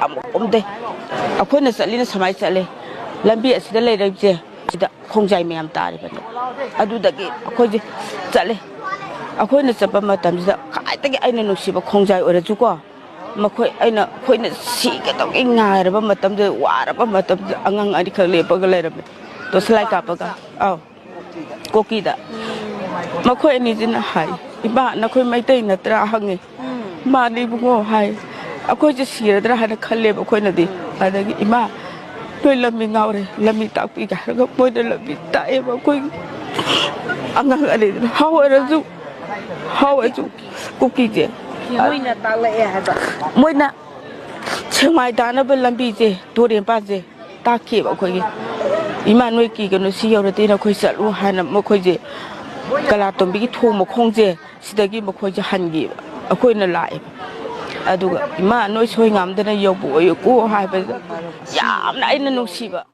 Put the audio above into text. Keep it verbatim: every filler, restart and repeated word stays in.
ꯑꯃꯨꯛ ꯀꯨꯝꯗꯦ꯫ ꯑꯩꯈꯣꯏꯅ ꯆꯠꯂꯤꯅ ꯁꯨꯃꯥꯏꯅ ꯆꯠꯂꯦ꯫ ꯂꯝꯕꯤ ꯑꯁꯤꯗ ꯂꯩꯔꯛꯏꯁꯦ, ꯁꯤꯗ ꯈꯣꯡꯖꯥꯏ ꯃꯌꯥꯝ ꯇꯥꯔꯤꯕꯅꯤ꯫ ꯑꯗꯨꯗꯒꯤ ꯑꯩꯈꯣꯏꯁꯦ ꯆꯠꯂꯦ꯫ ꯑꯩꯈꯣꯏꯅ ꯆꯠꯄ ꯃꯇꯝꯁꯤꯗ ꯈ꯭ꯋꯥꯏꯗꯒꯤ ꯑꯩꯅ ꯅꯨꯡꯁꯤꯕ ꯈꯣꯡꯖꯥꯏ ꯑꯣꯏꯔꯁꯨꯀꯣ, ꯃꯈꯣꯏ, ꯑꯩꯅ, ꯑꯩꯈꯣꯏꯅ ꯁꯤꯒꯗꯧꯒꯤ ꯉꯥꯏꯔꯕ ꯃꯇꯝꯗ, ꯋꯥꯔꯕ ꯃꯇꯝꯗ ꯑꯉꯥꯡ ꯑꯅꯤꯈꯛ ꯂꯦꯞꯄꯒ ꯂꯩꯔꯝꯃꯦ꯫ ꯇꯣꯁꯂꯥꯏ ꯀꯥꯞꯄꯒ꯫ ꯑꯧ꯫ ꯀꯣꯀꯤꯗ꯫ ꯃꯈꯣꯏ ꯑꯅꯤꯁꯤꯅ ꯍꯥꯏ, "ꯏꯃꯥ, ꯅꯈꯣꯏ ꯃꯩꯇꯩ ꯅꯠꯇ꯭ꯔꯥ?" ꯍꯪꯉꯤ꯫ "ꯃꯥꯅꯤ ꯏꯕꯨꯡꯉꯣ" ꯍꯥꯏ꯫ "ꯑꯩꯈꯣꯏꯁꯦ ꯁꯤꯔꯗ꯭ꯔꯥ ꯍꯥꯏꯅ ꯈꯜꯂꯦꯕ ꯑꯩꯈꯣꯏꯅꯗꯤ꯫ ꯑꯗꯒꯤ, "ꯏꯃꯥ, ꯅꯣꯏ ꯂꯝꯕꯤ ꯉꯥꯎꯔꯦ, ꯂꯝꯕꯤ ꯇꯥꯛꯄꯤꯒꯦ" ꯍꯥꯏꯔꯒ ꯃꯣꯏꯅ ꯂꯝꯕꯤ ꯇꯥꯛꯑꯦꯕ ꯑꯩꯈꯣꯏꯒꯤ꯫ ꯑꯉꯥꯡ ꯑꯅꯤꯗꯨꯅ ꯍꯥꯎ ꯑꯣꯏꯔꯁꯨ, ꯍꯥꯎ ꯑꯣꯏꯔꯁꯨ ꯀꯨꯀꯤꯁꯦ꯫ ꯃꯣꯏꯅ ꯇꯥꯛꯂꯛꯑꯦ ꯍꯥꯏꯕ? ꯃꯣꯏꯅ ꯁꯦꯛꯃꯥꯏ ꯇꯥꯅꯕ ꯂꯝꯕꯤꯁꯦ, ꯇꯨꯔꯦꯟ ꯃꯄꯥꯟꯁꯦ ꯇꯥꯛꯈꯤꯕ ꯑꯩꯈꯣꯏꯒꯤ꯫ "ꯏꯃꯥ, ꯅꯣꯏ ꯀꯤꯒꯅꯨ, ꯁꯤ ꯌꯧꯔꯗꯤ ꯅꯈꯣꯏ ꯆꯠꯂꯨ" ꯍꯥꯏꯅ ꯃꯈꯣꯏꯁꯦ ꯀꯂꯥꯇꯣꯝꯕꯤꯒꯤ ꯊꯣꯡ ꯃꯈꯣꯡꯁꯦ ꯁꯤꯗꯒꯤ ꯃꯈꯣꯏꯁꯦ ꯍꯟꯈꯤꯕ꯫ ꯑꯩꯈꯣꯏꯅ ꯂꯥꯛꯑꯦꯕ꯫ ꯑꯗꯨꯒ, "ꯏꯃꯥ, ꯅꯣꯏ ꯁꯣꯏ ꯉꯥꯝꯗꯅ ꯌꯧꯕ ꯑꯣꯏꯌꯨꯀꯣ" ꯍꯥꯏꯕꯗ ꯌꯥꯝꯅ ꯑꯩꯅ ꯅꯨꯡꯁꯤꯕ꯫